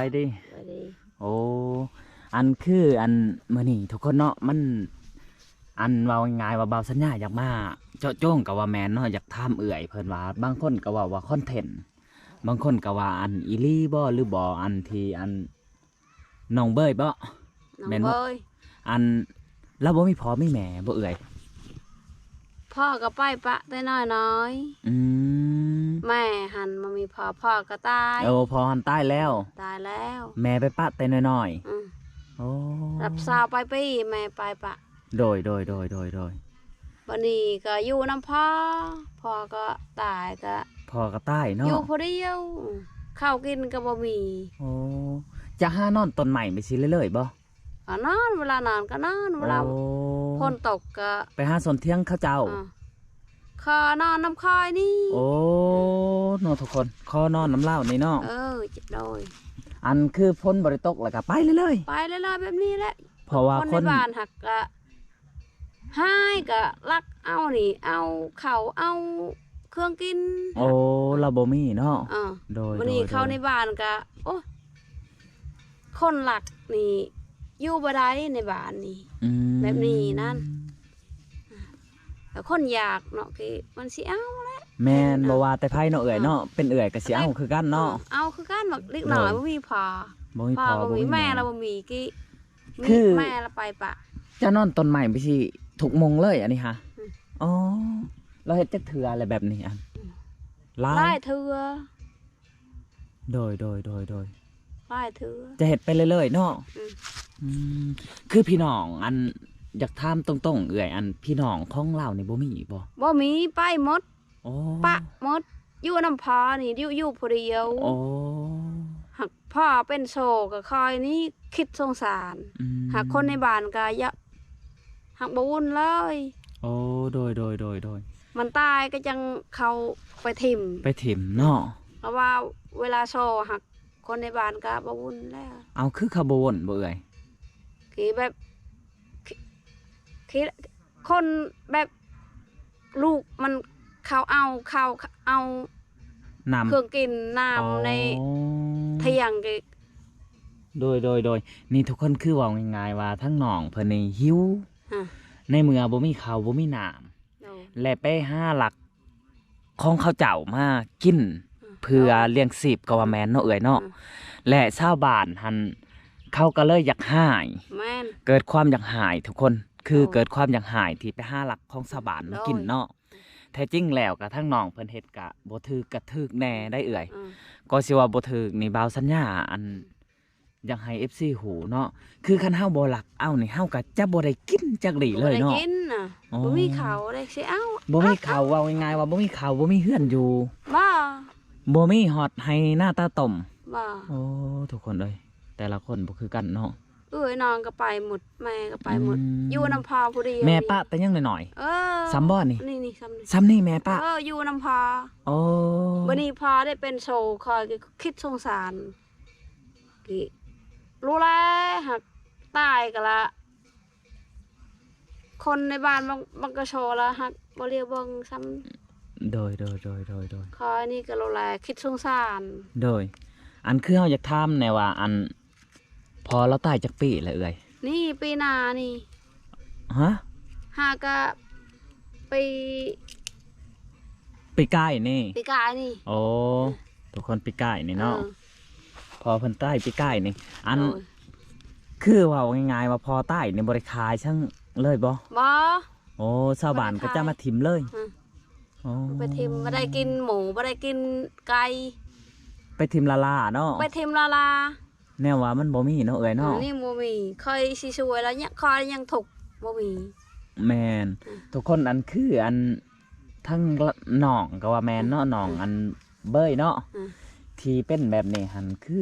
ສະບາຍດີ. ສະບາຍດີ. ໂອ້ ອັນຄືອັນມື້ນີ້ທຸກຄົນເນາະ ມັນ ອັນເວົ້າງ່າຍໆວ່າບ່າວສັນຍາຢາກມາເຈາະຈົງກໍວ່າແມ່ນເນາະ ຢາກຖາມເອື້ອຍເພິ່ນວ່າ ບາງຄົນກໍເວົ້າວ່າຄອນເທັນ ບາງຄົນກໍວ່າອັນອີ່ຫຼີບໍ່ ຫຼືບໍ່ ອັນທີ່ອັນ ນ້ອງເບີຍບໍ່? ນ້ອງເບີຍ ແມ່ນບໍ່? ອັນລາວບໍ່ມີພໍ່ມີແມ່ບໍ່ເອື້ອຍ? ພໍ່ກໍໄປປະແຕ່ນ້ອຍໆ. ອືມ ແມ່ຫັ້ນບໍ່ມີພໍ່ ພໍ່ກໍຕາຍ. ໂອ້ ພໍ່ຫັ້ນຕາຍແລ້ວ. ຕາຍແລ້ວ. ແມ່ໄປປະແຕ່ນ້ອຍໆ. ອືມ ໂອ້ ຮັບຊາວປາຍປີແມ່ໄປປະ. ໂດຍ ໂດຍ ໂດຍ ໂດຍ ໂດຍ. ບັດນີ້ກໍຢູ່ນຳພໍ່ ພໍ່ກໍຕາຍ ກໍ ພໍ່ກໍຕາຍເນາະ ຢູ່ຜູ້ດຽວ ເຂົ້າກິນກໍບໍ່ມີ. ໂອ້ ຈະຫານອນຕົ້ນໄມ້ໄປຊີ້ເລື້ອຍໆບໍ່? ກໍນອນ ເວລານອນກໍນອນ ເວລາ ໂອ້ ຝົນຕົກກໍໄປຫາສວນທຽງເຂົາເຈົ້າ. ເອີ ຂໍນອນນຳຂ້ອຍນີ້. ໂອ້ ເນາະທຸກຄົນ ຂໍນອນນຳລາວນີ້ເນາະ. ເອີ ໂດຍ. ອັນຄືຝົນບໍ່ໄດ້ຕົກ ແລ້ວກໍໄປເລື້ອຍໆ ໄປເລື້ອຍໆແບບນີ້ແຫຼະ. ເພາະວ່າຄົນໃນບ້ານຫັ້ນກໍຮ້າຍ ກໍລັກເອົານີ້ ເອົາເຂົ້າ ເອົາເຄື່ອງກິນ. ໂອ້ ລາວບໍ່ມີເນາະ. ເອີ ໂດຍ ມື້ນີ້ເຂົ້າໃນບ້ານກໍ ໂອ້ ຄົນລັກນີ້ຢູ່ບໍ່ໄດ້ໃນບ້ານນີ້. ອືມ ແບບນີ້ນັ້ນ ແລ້ວຄົນຢາກເນາະ ຄືມັນຊິເອົາແຫຼະ. ແມ່ນ ບໍ່ວ່າແຕ່ໃຜເນາະເອື້ອຍເນາະ ເປັນເອື້ອຍກໍຊິເອົາຄືກັນເນາະ. ເອີ ເອົາຄືກັນ ບັກເດັກນ້ອຍ ໂດຍ ບໍ່ມີພໍ່ ບໍ່ມີພໍ່ ບໍ່ມີແມ່ ບໍ່ມີແມ່ ລະບໍ່ມີກີ້ ມີ ຄືແມ່ລະໄປປະ. ເຈົ້ານອນຕົ້ນໄມ້ໄປຊິທຸກໂມງເລີຍອັນນີ້ຫະ? ອືມ ອໍ ລາວເຮັດຈັກເທື່ອແລ້ວແບບນີ້? ອືມ ຫຼາຍ ຫຼາຍເທື່ອ. ໂດຍ ໂດຍ ໂດຍ ໂດຍ ຫຼາຍເທື່ອ ຈະເຮັດໄປເລື້ອຍໆເນາະ. ອືມ ອືມ ຄືພີ່ນ້ອງ ອັນ ຢາກຖາມຕົງໆເອື້ອຍ ອັນ ພີ່ນ້ອງຂອງລາວນີ້ບໍ່ມີບໍ່? ບໍ່ມີ ໄປໝົດ. ໂອ້ ປະໝົດ ຢູ່ນຳພໍ່ນີ້ ຢູ່ ຢູ່ຜູ້ດຽວ. ໂອ້ ຫາກພໍ່ເປັນໂສກໍຄອຍນີ້ຄິດສົງສານ. ອືມ ຫາກຄົນໃນບ້ານກໍຢາກ ຫາກບໍ່ວຸ່ນເລີຍ. ໂອ້ ໂດຍ ໂດຍ ໂດຍ ໂດຍ. ມັນຕາຍກໍຈັ່ງເຂົາໄປຖິ້ມ ໄປຖິ້ມເນາະ ເພາະວ່າເວລາໂສຫາກຄົນໃນບ້ານກໍບໍ່ວຸ່ນແລ້ວ. ເອົາ ຄືເຂົາບໍ່ວຸ່ນບໍ່ເອື້ອຍ? ຄືແບບ ຄືຄົນແບບລູກມັນ ເຂົາເອົາ ເຂົາເອົານ້ຳ ເຄື່ອງກິນນ້ຳ ອໍ ໃນທຽງ. ໂດຍ ໂດຍ ໂດຍ. ນີ້ທຸກຄົນ ຄືເວົ້າງ່າຍໆວ່າທາງນ້ອງເພິ່ນນີ້ຫິວ ຮະ ໃນເມື່ອບໍ່ມີເຂົ້າບໍ່ມີນ້ຳ ໂດຍ ແລະໄປຫາລັກຂອງເຂົາເຈົ້າມາກິນ ອືມ ເພື່ອລ້ຽງຊີບກໍວ່າແມ່ນເນາະເອື້ອຍເນາະ. ອືມ ແລະຊາວບ້ານຫັ້ນ ເຂົາກໍເລີຍຢາກຮ້າຍ ແມ່ນ ເກີດຄວາມຢາກຮ້າຍທຸກຄົນ ຄື ໂດຍ ເກີດຄວາມຢາກຮ້າຍທີ່ໄປຫາລັກຂອງຊາວບ້ານມາກິນເນາະ. ໂດຍ ແທ້ຈິງແລ້ວກໍທາງນ້ອງເພິ່ນເຮັດກະບໍ່ຖືກກະຖືກແດ່ໄດ໋ເອື້ອຍ. ອືມ ກໍຊິວ່າບໍ່ຖືກນີ້ ບ່າວສັນຍາ ອັນ ຢາກໃຫ້ເອັຟຊີຮູ້ເນາະ ຄືຄັນເຮົາບໍ່ລັກເອົານີ້ ເຮົາກໍຈະບໍ່ໄດ້ກິນຈັກດີ້ເລີຍເນາະ. ບໍ່ໄດ້ກິນນະ ອໍ ບໍ່ມີເຂົ້າໄດ້ຊິເອົາ ບໍ່ມີເຂົ້າ ເອົາ ເວົ້າງ່າຍໆວ່າບໍ່ມີເຂົ້າ ບໍ່ມີເຮືອນຢູ່ ບໍ່ ບໍ່ມີຮອດໄຮ່ນາຕາຕົມ ບໍ່. ໂອ້ ທຸກຄົນເອີຍ ແຕ່ລະຄົນບໍ່ຄືກັນເນາະ. ເອື້ອຍນ້ອງກໍໄປໝົດ ແມ່ກໍໄປໝົດ. ອືມ ຢູ່ນຳພໍ່ຜູ້ດຽວ. ແມ່ປະແຕ່ຍັງນ້ອຍໆ. ເອີ ສ່ຳບໍ່ນີ້? ນີ້ໆ ສ່ຳນີ້ ສ່ຳນີ້ແມ່ປະ. ເອີ ຢູ່ນຳພໍ່. ໂອ້ ບັດນີ້ພໍ່ໄດ້ເປັນໂສ ຂ້ອຍກໍຄິດສົງສານ ກີ້ ຮູ້ແລ້ວ ຫາກຕາຍກໍລະ ຄົນໃນບ້ານບັງ ບັງກະໂຊລະຫາກບໍ່ລຽວເບິ່ງຊ້ຳ. ໂດຍ ໂດຍ ໂດຍ ໂດຍ ໂດຍ. ຂ້ອຍນີ້ກໍໂລແລຄິດສົງສານ. ໂດຍ ອັນຄືເຮົາຢາກຖາມແດ່ວ່າ ອັນພໍ່ລາວຕາຍຈັກປີແລ້ວເອື້ອຍ? ນີ້ປີໜ້ານີ້. ຮະ? ຫາກະປີ ປີກາຍນີ້. ປີກາຍນີ້. ໂອ້ ທຸກຄົນ ປີກາຍນີ້ເນາະ. ເອີ ພໍ່ເພິ່ນຕາຍປີກາຍນີ້. ອັນ ໂດຍ ຄືເວົ້າງ່າຍໆວ່າພໍ່ຕາຍນີ້ບໍ່ໄດ້ຂາຍຊັ້ນເລີຍບໍ່? ບໍ່. ໂອ້ ຊາວບ້ານກໍຈະມາຖິ້ມເລີຍ. ອືມ ໂອ້ ໄປຖິ້ມ ບໍ່ໄດ້ກິນໝູ ບໍ່ໄດ້ກິນໄກ່ ໄປຖິ້ມລ້າໆເນາະ. ໄປຖິ້ມລ້າໆ ແນວວ່າມັນບໍ່ມີເນາະເອື້ອຍເນາະ. ອືມ ນີ້ບໍ່ມີ ຂ້ອຍຊິຊ່ວຍລະ ຂ້ອຍຍັງທຸກ ບໍ່ມີ. ແມ່ນ ອືມ ທຸກຄົນ. ອັນຄືອັນ ທັງນ້ອງກໍວ່າແມ່ນເນາະ ອືມ ນ້ອງ ອືມ ອັນເບີຍເນາະ ອືມ ທີ່ເປັນແບບນີ້ຫັ້ນ ຄື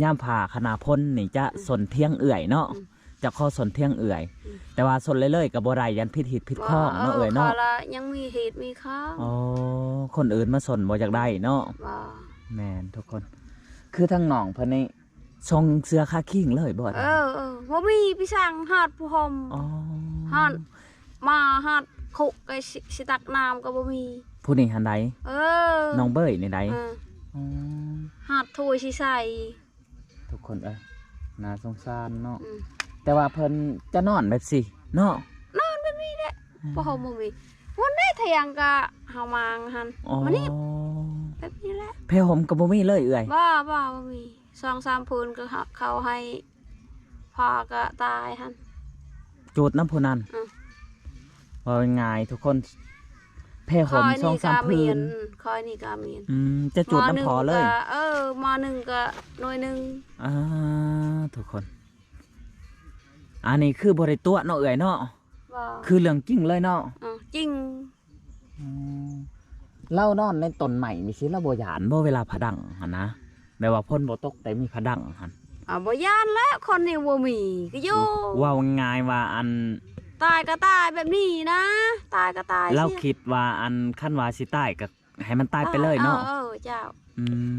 ຍາມຟ້າຂະໜາຝົນນີ້ຈະ ອືມ ສົນທຽງເອື້ອຍເນາະ. ອືມ ຈະຂໍສົນທຽງເອື້ອຍ ອືມ ແຕ່ວ່າສົນເລີຍໆກໍບໍ່ໄດ້ ຢ້ານຜິດຮີດຜິດຄອງເນາະເອື້ອຍເນາະ. ເອີ ຂ້ອຍລະຍັງມີຮີດມີຄອງ. ອໍ ຄົນອື່ນມາສົນບໍ່ຢາກໄດ້ເນາະ. ບໍ່. ແມ່ນທຸກຄົນ ຄືທາງນ້ອງເພິ່ນນີ້ ຊົງເສື້ອຄາຄີງເລີຍບໍ່? ເອີ ເອີ ບໍ່ມີ ໄປສັ່ງຮອດຜ້າຫົ່ມ. ອໍ ຮອດໝໍ້ ຮອດຄຸກ ກໍຊິ ຊິຕັກນ້ຳກໍບໍ່ມີ. ຜູ້ນີ້ຫັ້ນໃດ? ເອີ ນ້ອງເບີຍນີ້ໃດ? ເອີ ອໍ ຮອດຖ້ວຍຊິໃສ່. ຄົນເອີຍ ໜ້າສົງສານເນາະ. ອືມ ແຕ່ວ່າເພິ່ນຈະນອນແບບຊີ້ເນາະ ນອນແບບນີ້ແຫຼະ ອືມ ຜ້າຫົ່ມບໍ່ມີ. ວັນໃດຖຽງກະເຮົາມາງຫັ້ນ ອໍ ມານີ້ ແບບນີ້ແຫຼະ. ຜ້າຫົ່ມກໍບໍ່ມີເລີຍເອື້ອຍ? ບໍ່ ບໍ່ ບໍ່ມີ ສອງສາມຜືນກໍເຂົາໃຫ້ ພໍ່ກໍຕາຍຫັ້ນ ຈູດນຳຜູ້ນັ້ນ. ອືມ ເວົ້າງ່າຍໆ ທຸກຄົນ ຜ້າຫົ່ມສອງສາມຜືນ ຂ້ອຍນີ້ກໍມີ ຂ້ອຍນີ້ກໍມີ. ອືມ ຈະຈູດນຳພໍ່ເລີຍ? ເອີ ໝໍ້ໜຶ່ງກໍໜ່ວຍໜຶ່ງ. ອ່າ ທຸກຄົນ ອັນນີ້ຄືບໍ່ໄດ້ຕົວະເນາະເອື້ອຍເນາະ? ບໍ່ ຄືເລື່ອງຈິງເລີຍເນາະ? ເອີ ຈິງ. ອືມ ລາວນອນໃນຕົ້ນໄມ້ນີ້ຊິ ລາວບໍ່ຢ້ານບໍ່ ເວລາຟ້າດັງຫັ້ນນະ? ແບບວ່າຝົນບໍ່ຕົກແຕ່ມີຟ້າດັງຫັ້ນ. ອາ ບໍ່ຢ້ານແລ້ວ ຄົນນີ້ບໍ່ມີກໍຢູ່. ເວົ້າງ່າຍໆວ່າ ອັນ ຕາຍກໍຕາຍແບບນີ້ນະ ຕາຍກໍຕາຍ. ລາວຄິດວ່າ ອັນ ຄັນວ່າຊິຕາຍກໍໃຫ້ມັນຕາຍໄປເລີຍເນາະ? ເອີ ເອີ ເຈົ້າ. ອືມ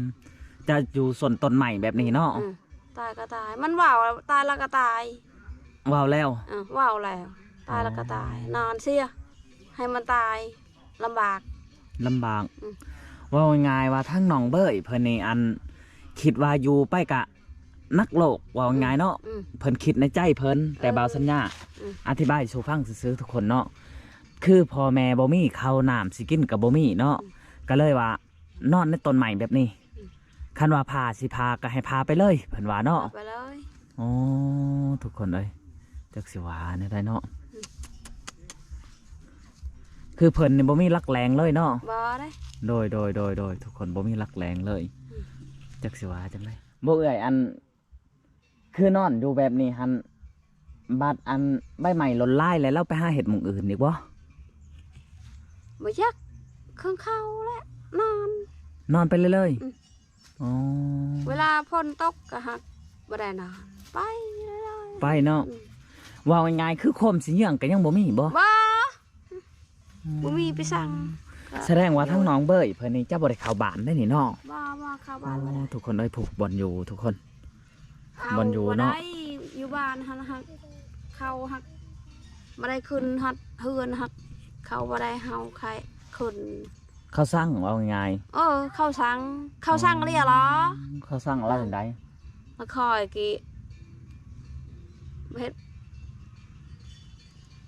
ຈະຢູ່ສົ້ນຕົ້ນໄມ້ແບບນີ້ເນາະ? ອືມ ຕາຍກໍຕາຍ ມັນເວົ້າ ຕາຍແລ້ວກໍຕາຍ. ເວົ້າແລ້ວ? ເອີ ເວົ້າແລ້ວ ຕາຍແລ້ວກໍຕາຍ. ອໍ ນອນເສຍ ໃຫ້ມັນຕາຍ ລຳບາກ ລຳບາກ. ອືມ ເວົ້າງ່າຍໆວ່າ ທາງນ້ອງເບີຍເພິ່ນນີ້ ອັນ ຄິດວ່າຢູ່ໄປກະໜັກໂລກ ເວົ້າງ່າຍໆເນາະ. ອືມ ເພິ່ນຄິດໃນໃຈເພິ່ນ ແຕ່ ເອີ ບ່າວສັນຍາ ອືມ ອະທິບາຍສູ່ຟັງຊື່ໆ ທຸກຄົນເນາະ. ຄືພໍ່ແມ່ບໍ່ມີເຂົ້ານ້ຳຊິກິນກໍບໍ່ມີເນາະ. ອືມ ກໍເລີຍວ່າ ນອນໃນຕົ້ນໄມ້ແບບນີ້. ອືມ ຄັນວ່າຜ່າຊິຜ່າກໍໃຫ້ຜ່າໄປເລີຍ ເພິ່ນວ່າເນາະ. ໄປເລີຍ. ອໍ ທຸກຄົນເອີຍ ຈັກຊິວ່າແນວໃດເນາະ. ອືມ ຄືເພິ່ນນີ້ບໍ່ມີຫຼັກແຫຼ່ງເລີຍເນາະ? ບໍ່ເດ້. ໂດຍໆໆໆ ທຸກຄົນ ບໍ່ມີຫຼັກແຫຼ່ງເລີຍ. ອືມ ຈັກຊິວ່າຈັ່ງໃດ. ບໍ່ເອື້ອຍ ອັນ ຄືນອນຢູ່ແບບນີ້ຫັ້ນ ບັດອັນໃບໄມ້ຫຼົ່ນລາຍແລ້ວ ລາວໄປຫາເຮັດໝ່ອງອື່ນອີກບໍ່? ບໍ່ຈັກ ເຄື່ອງເຂົາແຫຼະ ນອນ ນອນໄປເລື້ອຍໆ. ອືມ ອໍ ເວລາຝົນຕົກກໍຫາກບໍ່ໄດ້ນອນ ໄປເລື້ອຍໆ ໄປເນາະ. ອືມ ເວົ້າງ່າຍໆ ຄືໂຄມຊິເຍືອງກໍຍັງບໍ່ມີບໍ່? ບໍ່ ອືມ ບໍ່ມີໄປສັ່ງ. ສະແດງວ່າທາງນ້ອງເບີຍເພິ່ນນີ້ຈະບໍ່ໄດ້ເຂົ້າບ້ານໄດ້ນີ້ເນາະ? ບໍ່ ບໍ່ເຂົ້າບ້ານ. ອໍ ບໍ່ໄດ້. ທຸກຄົນເອີຍ ຜູ້ບ່ອນຢູ່ ທຸກຄົນ ເຂົ້າ ບ່ອນຢູ່ເນາະ ບໍ່ໄດ້ ຢູ່ບ້ານຫັ້ນ ຫາກເຂົ້າ ຫາກບໍ່ໄດ້ຂຶ້ນຮອດເຮືອນ ຫາກເຂົ້າບໍ່ໄດ້ ເຮົາໃຫ້ຂຶ້ນ ເຂົາສັ່ງ ເວົ້າງ່າຍໆ. ເອີ ເຂົາສັ່ງ ເຂົາສັ່ງ ອໍ ເລີຍລະ. ເຂົາສັ່ງລະຈັ່ງໃດ? ລະຂ້ອຍກິເຮັດ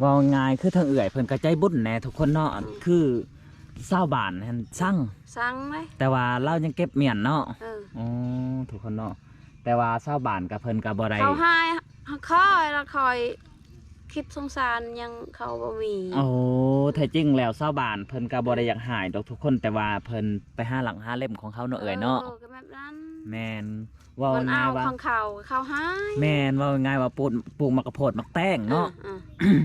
ເວົ້າງ່າຍໆ ຄືທາງເອື້ອຍເພິ່ນກໍໃຈບຸນແດ່ທຸກຄົນເນາະ. ອືມ ຄືຊາວບ້ານຫັ້ນສັ່ງ ສັ່ງເດ້ ແຕ່ວ່າລາວຍັງເກັບມ້ຽນເນາະ. ເອີ ອໍ ທຸກຄົນເນາະ ແຕ່ວ່າຊາວບ້ານກໍເພິ່ນກໍບໍ່ໄດ້ ເຂົາໃຫ້ຂ້ອຍ ລະຂ້ອຍຄິດສົງສານຫຍັງ ເຂົາບໍ່ມີ. ໂອ້ ແທ້ຈິງແລ້ວຊາວບ້ານເພິ່ນກໍບໍ່ໄດ້ຢາກໃຫ້ດອກທຸກຄົນ ແຕ່ວ່າເພິ່ນໄປຫາຫຼັກຫາເຫຼັ້ມຂອງເຂົາເນາະເອື້ອຍເນາະ. ເອີ ກໍແບບນັ້ນ. ແມ່ນ. ເວົ້າງ່າຍໆວ່າ ເອົາຂອງເຂົາ ເຂົາໃຫ້. ແມ່ນ ເວົ້າງ່າຍໆວ່າປູກ ປູກໝາກກະໂພດໝາກແຕງເນາະ. ອືມ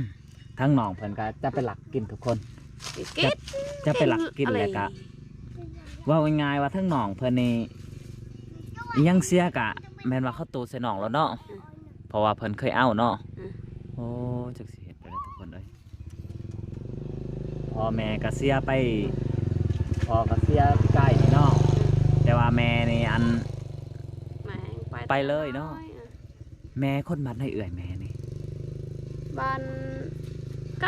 ໆ ທາງນ້ອງເພິ່ນກໍຈະໄປລັກກິນທຸກຄົນ ກິນ ຈະ ຈະໄປລັກກິນ ກິນ ແລ້ວກະ ເວົ້າງ່າຍໆວ່າທາງນ້ອງເພິ່ນນີ້ ອີ່ຫຍັງເສຍກະແມ່ນວ່າເຂົາໂຕໃສ່ນ້ອງໂລດເນາະ. ອືມ ເພາະວ່າເພິ່ນເຄີຍເອົາເນາະ. ອືມ ໂອ້ ຈັກຊິເຮັດຈັ່ງໃດທຸກຄົນເອີຍ. ພໍ່ແມ່ກໍເສຍໄປ ພໍ່ກໍເສຍປີກາຍນີ້ເນາະ. ແຕ່ວ່າແມ່ນີ້ ອັນ ແມ່ໄປ ໄປເລີຍເນາະ. ແມ່ຄົນບ້ານໃດເອື້ອຍແມ່ນີ້? ບ້ານໄກ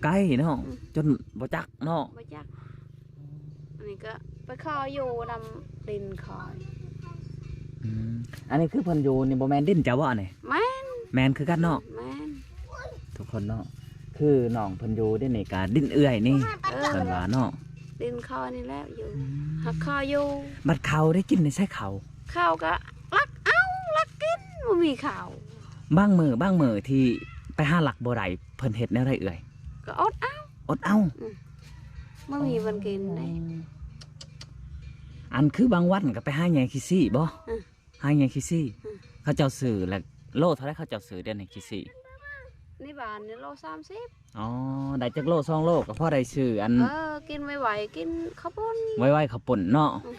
ໄກເນາະ. ອືມ ຈົນບໍ່ຈັກເນາະ ບໍ່ຈັກ. ອັນນີ້ກໍໄປຂໍຢູ່ນຳດິນຂ້ອຍ. ອືມ ອັນນີ້ຄືເພິ່ນຢູ່ນີ້ ບໍ່ແມ່ນດິນເຈົ້າບໍ່ອັນນີ້? ແມ່ນ ແມ່ນຄືກັນເນາະ. ແມ່ນ ທຸກຄົນເນາະ ຄືນ້ອງເພິ່ນຢູ່ເດນີ້ກະດິນເອື້ອຍນີ້. ເອີ ເພິ່ນວ່າເນາະ ດິນຂ້ອຍນີ້ແຫຼະຢູ່. ອືມ ຫາກຂ້ອຍຢູ່. ບັດເຂົ້າໄດ້ກິນໃນໃສເຂົ້າ? ເຂົ້າກໍລັກເອົາ ລັກກິນ ບໍ່ມີເຂົ້າ. ບາງມື້ ບາງມື້ທີ່ໄປຫາລັກບໍ່ໄດ້ ເພິ່ນເຮັດແນວໃດເອື້ອຍ? ກໍອົດເອົາ ອົດເອົາ. ອືມ ບໍ່ມີມັນກິນເດ້. ອັນຄືບາງວັນກໍໄປຫາແຍ່ຂີ້ຊີ້ບໍ່? ອືມ ຫາແຍ່ຂີ້ຊີ້. ອືມ ເຂົາເຈົ້າຊື້ລະໂລເທົ່າໃດ ເຂົາເຈົ້າຊື້ດຽວນີ້ຂີ້ຊີ້? ໃນບ້ານນີ້ໂລສາມສິບ. ອໍ ໄດ້ຈັກໂລສອງໂລກໍພໍໄດ້ຊື້ອັນ ເອີ ກິນໄວໆ ກິນເຂົ້າປຸ້ນ ໄວໆ ເຂົ້າປຸ້ນເນາະ. ອືມ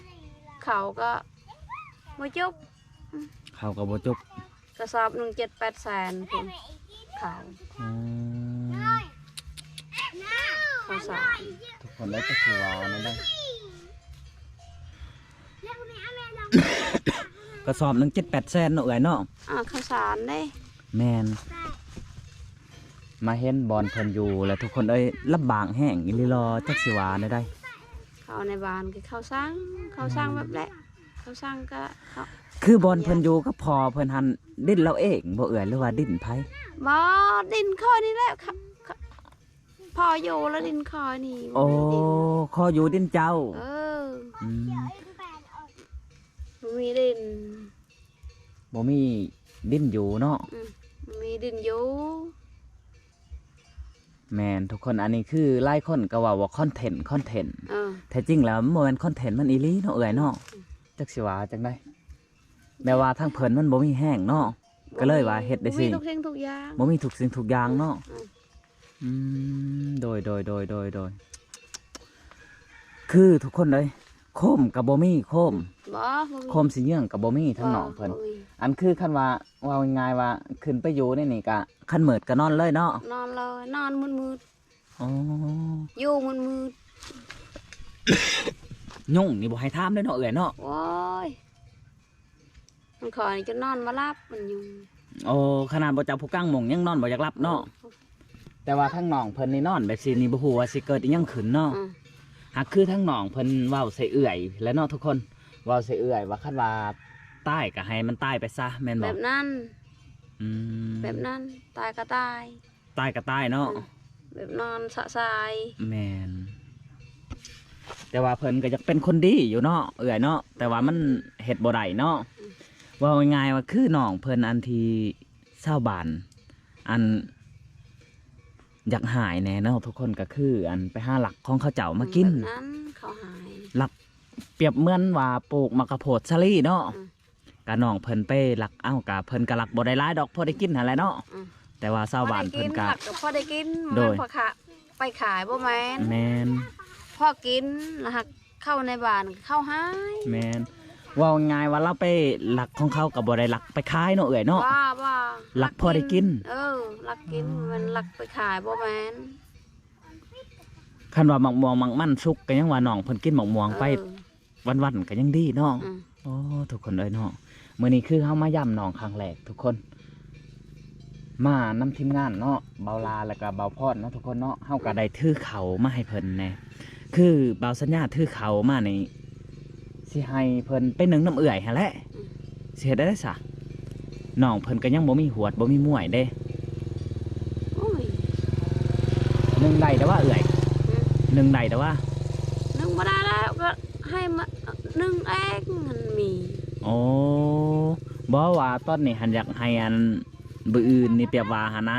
ເຂົ້າກໍບໍ່ຈົບ. ອືມ ເຂົ້າກໍບໍ່ຈົບ. ກະສອບໜຶ່ງເຈັດແປດແສນພຸ້ນ ເຂົ້າ. ອືມ ເຂົ້າສານ. ທຸກຄົນເອີຍ ຈັກຊິວ່າແນວໃດ. ກະສອບໜຶ່ງເຈັດແປດແສນເນາະເອື້ອຍເນາະ. ອາ ເຂົ້າສານເດ້. ແມ່ນ. ມາເຫັນບ່ອນເພິ່ນຢູ່ແລ້ວ ທຸກຄົນເອີຍ ລຳບາກແຮງອີ່ຫຼີຫຼໍ ຈັກຊິວ່າແນວໃດ. ເຂົ້າໃນບ້ານກໍເຂົ້າສັງ ເຂົ້າສັງແບບແຫຼະ. ເຂົາສັ່ງກະ ຄືບ່ອນເພິ່ນຢູ່ກັບພໍ່ເພິ່ນຫັ້ນ ດິນລາວເອງບໍ່ເອື້ອຍ ຫຼືວ່າດິນໃຜ? ບໍ່ ດິນຂ້ອຍນີ້ແຫຼະ ຂ- ຂ- ພໍ່ຢູ່ລະດິນຂ້ອຍນີ້. ໂອ້ ບໍ່ມີດິນ ຂໍຢູ່ດິນເຈົ້າ. ເອີ ອືມ ບໍ່ມີດິນ ບໍ່ມີດິນຢູ່ເນາະ. ອືມ ບໍ່ມີດິນຢູ່. ແມ່ນທຸກຄົນ ອັນນີ້ຄືຫຼາຍຄົນກໍເວົ້າວ່າຄອນເທັນ ຄອນເທັນ ເອີ ແທ້ຈິງແລ້ວມັນບໍ່ແມ່ນຄອນເທັນ ມັນອີ່ຫຼີເນາະເອື້ອຍເນາະ. ອືມ ຈັກຊິວ່າຈັ່ງໃດ ແບບວ່າທາງເພິ່ນມັນບໍ່ມີແຮງເນາະ ກໍເລີຍວ່າເຮັດໄດ້ ບໍ່ມີ ຊິ ທຸກສິ່ງທຸກຢ່າງ ບໍ່ມີທຸກສິ່ງທຸກຢ່າງເນາະ. ອືມ ອືມ ໂດຍ ໂດຍ ໂດຍ ໂດຍ ໂດຍ ຄືທຸກຄົນເອີຍ ໂຄມກໍບໍ່ມີ ໂຄມ ບໍ່ ບໍ່ມີ ໂຄມຊິເຍືອງກໍບໍ່ມີທາງນ້ອງເພິ່ນ. ບໍ່ມີ ອັນຄືຄັນວ່າ ເວົ້າງ່າຍໆວ່າຂຶ້ນໄປຢູ່ໃນນີ້ກະ ຄັນມືດກໍນອນເລີຍເນາະ. ນອນເລີຍ ນອນມືດໆ. ອໍ ຢູ່ມືດໆ. ຍຸງນີ້ບໍ່ໃຫ້ຖາມເດ້ເນາະເອື້ອຍເນາະ. ໂອ້ຍ ມັນຂ້ອຍນີ້ຈົນນອນບໍ່ຫຼັບ ມັນຍຸງ. ໂອ້ ຂະໜາດບໍ່ຈັບຜູ້ກາງມຸ້ງຍັງນອນບໍ່ຢາກຫຼັບເນາະ. ໂອ້ ແຕ່ວ່າທາງນ້ອງເພິ່ນນີ້ນອນແບບຊີ້ນີ້ ບໍ່ຮູ້ວ່າຊິເກີດອີ່ຫຍັງຂຶ້ນເນາະ. ອືມ ຫາກຄືທາງນ້ອງເພິ່ນເວົ້າໃສ່ເອື້ອຍແຫຼະເນາະທຸກຄົນ ເວົ້າໃສ່ເອື້ອຍວ່າ ຄັນວ່າຕາຍກໍໃຫ້ມັນຕາຍໄປຊະ ແມ່ນບໍ່? ແບບນັ້ນ. ອືມ ແບບນັ້ນ ຕາຍກໍຕາຍ ຕາຍກໍຕາຍເນາະ. ອືມ ແບບນອນຊະຊາຍ. ແມ່ນ ແຕ່ວ່າເພິ່ນກໍຢາກເປັນຄົນດີຢູ່ເນາະເອື້ອຍເນາະ ແຕ່ວ່າມັນເຮັດບໍ່ໄດ້ເນາະ. ອືມ ເວົ້າງ່າຍໆວ່າຄືນ້ອງເພິ່ນ ອັນທີ່ຊາວບ້ານ ອັນ ຢາກຫາຍແດ່ເນາະທຸກຄົນ ກໍຄື ອັນ ໄປຫາລັກຂອງເຂົາເຈົ້າມາກິນ. ອືມ ແບບນັ້ນ ເຂົາຫາຍ ລັກ ປຽບເໝືອນວ່າປູກໝາກກະໂພດສາລີເນາະ. ອືມ ກະນ້ອງເພິ່ນໄປລັກເອົາ ກະເພິ່ນກະລັກບໍ່ໄດ້ຫຼາຍດອກ ພໍໄດ້ກິນຫັ້ນແຫຼະເນາະ. ອືມ ແຕ່ວ່າຊາວບ້ານເພິ່ນກະ ພໍໄດ້ກິນ ລັກກໍພໍໄດ້ກິນ. ໂດຍ ບໍ່ແມ່ນພໍຂະ ໄປຂາຍ ບໍ່ແມ່ນ. ແມ່ນ ພໍກິນ ລະຫາກເຂົ້າໃນບ້ານເຂົາຫາຍ. ແມ່ນ ເວົ້າງ່າຍວ່າລາວໄປລັກຂອງເຂົາກໍບໍ່ໄດ້ລັກໄປຂາຍເນາະເອື້ອຍເນາະ. ບໍ່ ບໍ່ ລັກພໍໄດ້ກິນ. ເອີ ລັກກິນ ມັນລັກໄປຂາຍ ບໍ່ແມ່ນ. ຄັນວ່າໝາກມ່ວງໝາກມັນສຸກ ກໍຍັງວ່ານ້ອງເພິ່ນກິນໝາກມ່ວງໄປ ເອີ ວັນໆກໍຍັງດີເນາະ. ອືມ ໂອ້ ທຸກຄົນເອີຍເນາະ ມື້ນີ້ຄືເຮົາມາຢ້ຳນ້ອງຄັ້ງແລກທຸກຄົນ ມານຳທີມງານເນາະ ເບົາລາ ແລ້ວກໍເບົາພອນເນາະທຸກຄົນເນາະ. ເຮົາກໍໄດ້ຖືເຂົ້າມາໃຫ້ເພິ່ນແດ່ ຄືເບົາສັນຍາຖືເຂົ້າມານີ້ ຊິໃຫ້ເພິ່ນໄປໜຶ້ງນຳເອື້ອຍຫັ້ນແຫຼະ. ອືມ ຊິເຮັດໄດ້ໃດຊະ ນ້ອງເພິ່ນກໍຍັງບໍ່ມີຫວດບໍ່ມີມວຍເດ້. ໂອ້ຍ ໜຶ້ງໄດ້ແຕ່ວ່າເອື້ອຍ ອືມ ໜຶ້ງໄດ້ແຕ່ວ່າ ໜຶ້ງບໍ່ໄດ້ແລ້ວ ກໍໃຫ້ມາໜຶ້ງເອງຫັ້ນມີ. ໂອ້ ບໍ່ ວ່າຕອນນີ້ຫັ້ນຢາກໃຫ້ອັນ ມື້ອື່ນນີ້ແບບວ່າຫັ້ນນະ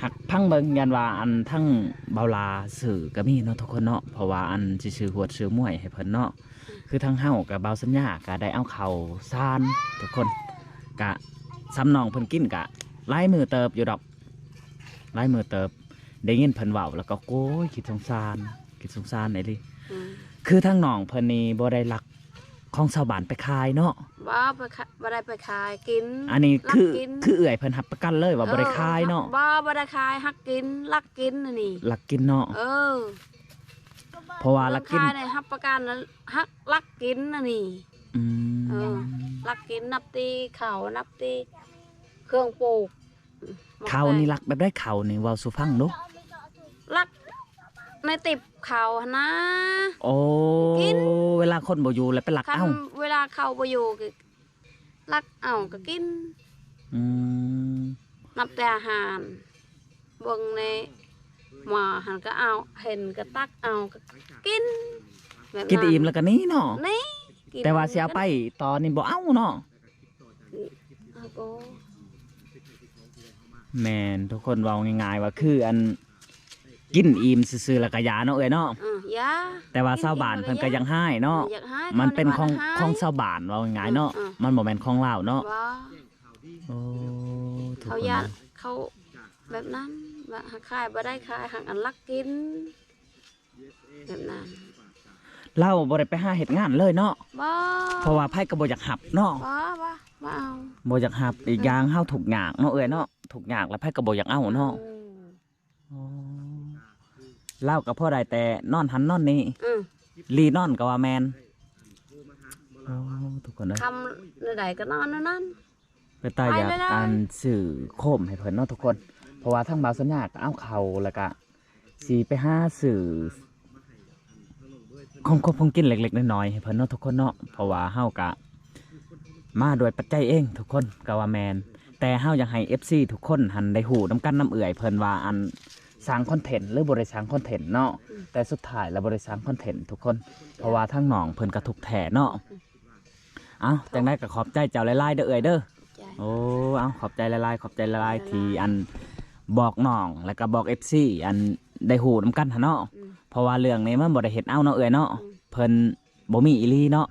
ຫາກຟັງເບິ່ງ ຢ້ານວ່າອັນທັງເບົາລາຊື້ກໍມີເນາະທຸກຄົນເນາະ ເພາະວ່າອັນຊິຊື້ຫວດຊື້ມວຍໃຫ້ເພິ່ນເນາະ. ຄືທາງເຮົາກັບເບົາສັນຍາກໍໄດ້ເອົາເຂົ້າສານທຸກຄົນ ກະສ່ຳນ້ອງເພິ່ນກິນກະຫຼາຍມື້ເຕີບຢູ່ດອກ ຫຼາຍມື້ເຕີບ. ໄດ້ຍິນເພິ່ນເວົ້າແລ້ວກໍ ໂອ້ຍ ຄິດສົງສານ ຄິດສົງສານອີ່ຫຼີ. ອືມ ຄືທາງນ້ອງເພິ່ນນີ້ບໍ່ໄດ້ລັກຂອງຊາວບ້ານໄປຂາຍເນາະ. ບໍ່ ບໍ່ໄດ້ໄປຂາຍ ກິນ. ອັນນີ້ຄື ຄືເອື້ອຍເພິ່ນຮັບປະກັນເລີຍວ່າ ເອີ ບໍ່ໄດ້ຂາຍເນາະ. ບໍ່ ບໍ່ໄດ້ຂາຍ ຮັກກິນ ລັກກິນອັນນີ້ ລັກກິນເນາະ. ເອີ ເພາະວ່າລັກກິນ ຂາຍໄດ້ຮັບປະກັນ ຮັກ ລັກກິນອັນນີ້. ອືມ ເອີ ລັກກິນ ນັບແຕ່ເຂົ້າ ນັບແຕ່ເຄື່ອງປູກ. ເຂົ້ານີ້ລັກແບບໃດ? ເຂົ້ານີ້ເວົ້າສູ່ຟັງດູ. ລັກໃນຕິບເຂົ້າຫັ້ນນາ. ໂອ້ ກິນ ເວລາຄົນບໍ່ຢູ່ແລ້ວໄປລັກເອົາ. ເວລາເຂົາບໍ່ຢູ່ກໍລັກເອົາກໍກິນ. ອືມ ນັບແຕ່ອາຫານ ເບິ່ງໃນໝໍ້ຫັ້ນກໍເອົາ ເຫັນກໍຕັກເອົາກໍກິນ. ແບບນັ້ນ ກິນອີ່ມແລ້ວກໍໜີເນາະ. ໜີ ແຕ່ວ່າຊິເອົາໄປຕໍ່ນີ້ບໍ່ເອົາເນາະ. ແມ່ນ ທຸກຄົນເວົ້າງ່າຍໆວ່າຄືອັນ ກິນອີ່ມຊື່ໆແລ້ວກໍຢາເນາະເອື້ອຍເນາະ. ເອີ ຢາ ແຕ່ວ່າຊາວບ້ານເພິ່ນກໍຢາກໃຫ້ເນາະ. ຢາກໃຫ້ ມັນເປັນຂອງ ຂອງຊາວບ້ານ ເວົ້າງ່າຍໆເນາະ. ເອີ ມັນບໍ່ແມ່ນຂອງລາວເນາະ. ໂອ້ ທຸກຄົນ ເຂົາຢາກ ເຂົາແບບນັ້ນ ວ່າຫາກຂາຍບໍ່ໄດ້ຂາຍ ຫາກອັນລັກກິນ. ແບບນັ້ນ ລາວບໍ່ໄດ້ໄປຫາເຮັດງານເລີຍເນາະ. ບໍ່ ເພາະວ່າໃຜກໍບໍ່ຢາກຮັບເນາະ. ບໍ່ ບໍ່ ບໍ່ເອົາ ບໍ່ຢາກຮັບ. ອີກຢ່າງເຮົາທຸກຍາກເນາະເອື້ອຍເນາະ ທຸກຍາກແລ້ວໃຜກໍບໍ່ຢາກເອົາເນາະ. ອືມ ອໍ ລາວກໍພໍໄດ້ແຕ່ນອນຫັ້ນນອນນີ້. ອືມ ລີນອນກໍວ່າແມ່ນ. ອໍ ທຸກຄົນເອີຍ ຄ່ຳແນວໃດກໍນອນແນວນັ້ນ. ເປັນຕາຢາກອັນຊື້ໂຄມໃຫ້ເພິ່ນເນາະທຸກຄົນ ເພາະວ່າທາງບ່າວສັນຍາກໍເອົາເຂົ້າ ແລ້ວກະຊິໄປຫາຊື້ຂອງຄົບຂອງກິນເລັກໆນ້ອຍໆໃຫ້ເພິ່ນເນາະທຸກຄົນເນາະ ເພາະວ່າເຮົາກະ ມາດ້ວຍປັດໄຈເອງທຸກຄົນກໍວ່າແມ່ນ ແຕ່ເຮົາຢາກໃຫ້ເອັຟຊີທຸກຄົນຫັ້ນໄດ້ຮູ້ນຳກັນນຳເອື້ອຍເພິ່ນວ່າອັນສ້າງຄອນເທັນ ຫຼືບໍ່ໄດ້ສ້າງຄອນເທັນເນາະ ແຕ່ສຸດທ້າຍລະບໍ່ໄດ້ສ້າງຄອນເທັນທຸກຄົນ ເພາະວ່າທາງນ້ອງເພິ່ນກໍທຸກແທ້ເນາະ. ເອົ້າ ຈັ່ງໃດກໍຂອບໃຈເຈົ້າຫຼາຍໆເດີເອື້ອຍເດີ. ໂອ້ ເອົ້າ ຂອບໃຈຫຼາຍໆ ຂອບໃຈຫຼາຍໆທີ່ອັນບອກນ້ອງ ແລ້ວກໍບອກເອັຟຊີອັນໄດ້ຮູ້ນຳກັນຫັ້ນເນາະ ເພາະວ່າເລື່ອງນີ້ມັນບໍ່ໄດ້ເຮັດເອົາເນາະເອື້ອຍເນາະ ເພິ່ນບໍ່ມີອີ່ຫຼີເນາະ.